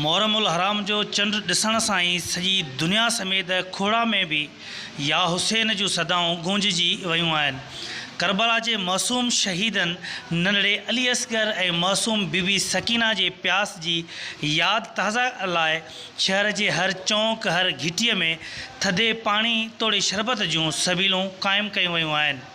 محرم الحرام جو چنڊ ڏسڻ سان ئي سڄي دنيا سميت کوڙا ۾ به يا حسين جون صدائون گونججي ويون آهن. ڪربلا جي معصوم شهيدن ننڍڙي علي اصغر ۽ معصوم بي بي سڪينه جي پياس جي ياد تازه لاء شهر جي هر چونڪ هر گهٽيء ۾ ٿڌي پاڻي توڙي شربت جون سبيلون قائم ڪيون ويون آهن.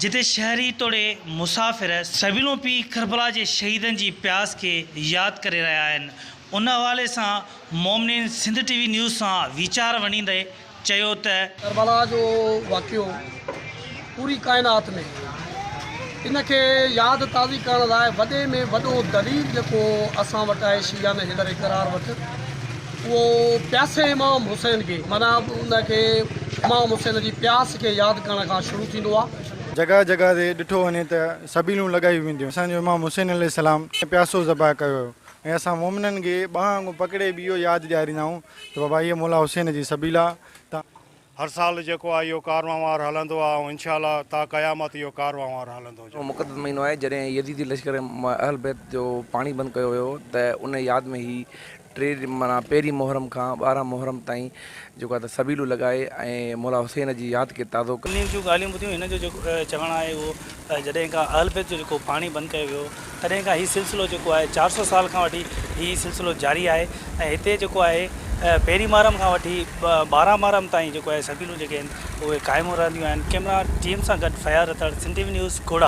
جتي شهري توڙي مسافر سبيلون پي ڪربلا جي شهيدن جي پياس کي ياد ڪري رهيا آهن ان حوالي سان مومنين سنڌ ٽي وي نيوز سان ويچار ونڊيندي چيو ته. ڪربلا جو واقعو پوري ڪائنات ۾ ان کي ياد تازي ڪرڻ لاء وڏي ۾ وڏو دليل جيڪو اسان وٽ آهي شيعان حيدر قرار وٽ اهو پياسي امام حسين کي معنيٰ ان کي امام حسين جي پياس کي ياد ڪرڻ کان شروع ٿيندو آهي. جڳهه جڳهه تي ڏٺو وڃي ته سبيلون لڳايون وينديون. اسان جو امام حسين عليه السلام پياسو ذبح ڪيو ويو ۽ اسان مومنن کي ٻانهن آڱون پڪڙي به اهو ياد ڏياريندا آهيون ته بابا هيء مولا حسين جي سبيل آهي ته هر سال جيڪو آهي اهو ڪاروهنوار هلندو آهي ۽ انشاء الله تا قيامت اهو ڪاروهنوار هلندو. اهو مقدس مهينو آهي جڏهن يزيدي لشڪر اهل بيت جو پاڻي بند ڪيو ويو ته ان ياد ۾ هي ٽي معنيٰ پهرين محرم کان 12 محرم تائين جيڪو آهي ته سبيلون لڳائي ۽ مولا حسين جي ياد کي تازو انهن جون ڳالهيون ٻڌيون هن جو جيڪو چوڻ آهي اهو ته جڏهن کان اهل بيت جو جيڪو پاڻي بند ڪيو ويو تڏهن کان هي سلسلو جيڪو آهي 400 سال کان وٺي هي سلسلو جاري آهي ۽ هتي جيڪو آهي پهرين محرم کان وٺي 12 محرم تائين جيڪو آهي سبيلون جيڪي آهن اهي قائم رهنديون آهن ڪيمرا ٽيم سان گڏ Fayaz Rathar Sindh T V news Khora.